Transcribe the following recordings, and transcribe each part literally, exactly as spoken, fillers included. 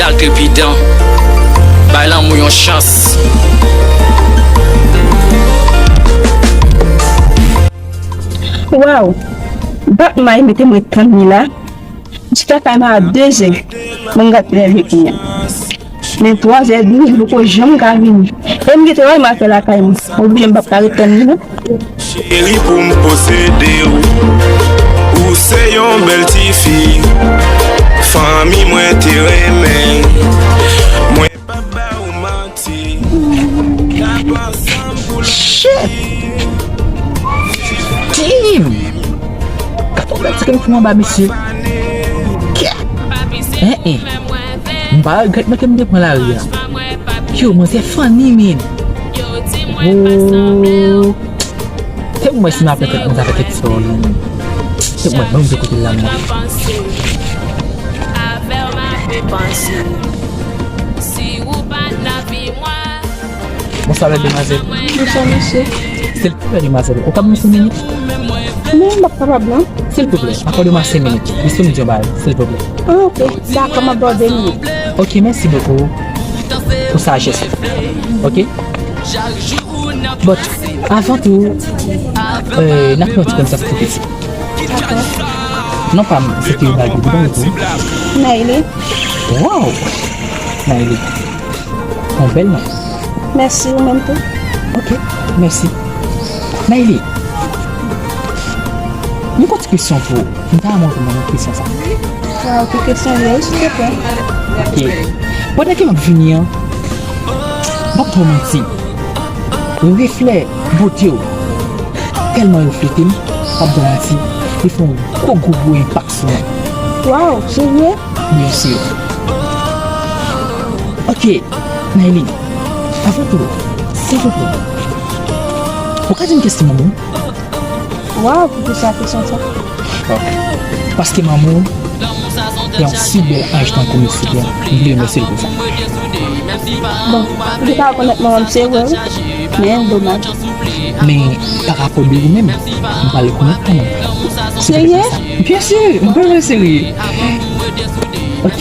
Al trepidan. Bay lanmou yon chans. Waw! Bat may mete mwen tann li la. Jiska kay mwen a de zè. Mwen gad lè vin kounye a. Men twa zè di, li poko janm ka vini. E m gentan wè m al fè lakay mwen. Oblije m p ap ka ret tann li non. Cheri, pou m posede w, ou se yon bèl tifi. Fanmi mwen te renmen. Mwen p ap ba w manti. N ap ansanm pou lontan. Shit! Damn! Gade yon bèl ti kèk fou anba mesye. Kè! En en! M pa regrèt non ke m te pran lari a. Yo, manzè funny, man. Woo. Te mwen si m ap fè tèt mwen sa fè tèt sò li. Te mwen menm de kote la mwen. Bonswa bèl demwazèl. Bonswa mesye. Silvouplè demwazèl, ou kab mwen senk minit? Non, m p ap kapab non. Silvouplè, akòde mwen senk minit. Jis pou m di yon bagay, silvouplè. Ah, ok, dakò, m ap ba w de minit. Ok, mèsi bokou pou sajès ou. Ok? But, avan tou, euh, n ap fè yon ti konn sa pou piti. Non pa m, se te yon bagay de bon tou. Naïli. Wow! Naïli. Yon bèl non. Mèsi, ou menm tou. Ok, mèsi. Naïli, mwen gon ti kesyon pou ou. M ta renmen ou reponn mwen kesyon sa. Waw, ki kesyon yo, silvouplè? Ok. Pandan ke m ap vini an, m p ap ba w manti. Reflè bote w tèlman reflete m, m p ap ba w manti. Li fè yon gwo, gwo, gwo enpak sou mwen. Waw, serye? Byen si. Ok, Naïli, avan tou, silvouplè, ou ka di m kiyès ki manman w? Waw, poukisa kesyon sa? Paske manman w te yon si bèl anj tankou mesye a, m vle remèsye l pou sa. Bon, m te ka rekonèt manman m se vre wi, men domaj. Men pa rapò de ou menm, m pa rekonèt manman w. Serye? Byen si, m pa serye. Ok,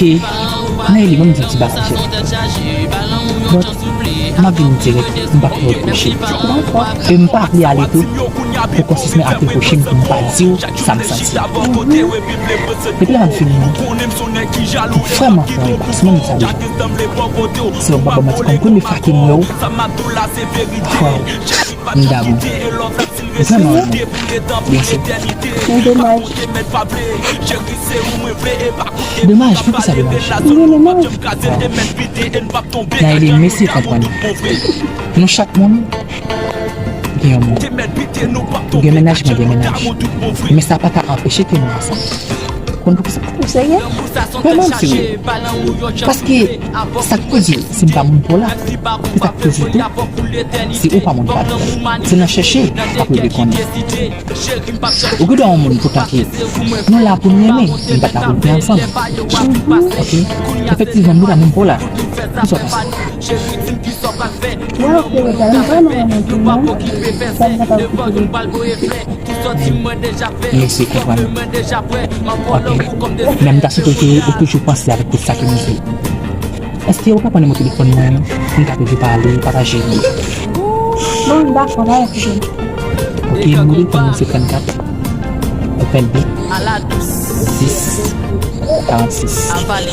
Naïli, ban m di w ti bagay cheri. But, m ap vin dirèk, m p ap reproche. E m pa vle ale tou pou konsisman ap reproche m pou m pa di w sa m santi. Depi lè m ap vini an, m vrèman fè yon pas, mwen menm sa deja. Se yon papa manti kòm premye fwa ke m wè w. Wow. M damou. Vrèman, vrèman. Byen si. Men domaj. Domaj, poukisa domaj? Men domaj. Naïli, mèsi konprann. Nou chak moun gen yon moun. Ou gen mennaj, mwen gen mennaj. Men sa pa ka anpeche ke nou ansanm. Konn poukisa? Ou serye? Vrèman, m serye. Paske sa k toujou, si m pa moun pa w la, se sa k toujou tou, si ou pa moun pa m. Se nan chèche, ap rive konnen. Ou gen dwa yon moun pou tanke nou la pou n renmen, men nou pa t la pou n te ansanm. Ok? Efektivman, m deja moun pa w la. Kisa w panse? Waw, Claude, m vrèman renmen w tou non. Sa m kapab kite li. Mesye konprann. Ok. Men m ta swete ke ou toujou panse avèk tout sa ke m di. Èske ou ka pran nimewo telefòn mwen, pou n ka toujou pale, pataje? Bon, dakò, pa gen pwoblèm. Ok, nimewo telefòn mwen se trannkat, vennde, dis, karannsis.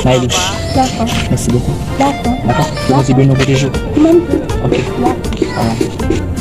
Naïli. Dakò. Mèsi bokou. Dakò. Dakò? Ke Bondye beni w, pwoteje w. Ou menm tou. Ok. Dakò. Alright.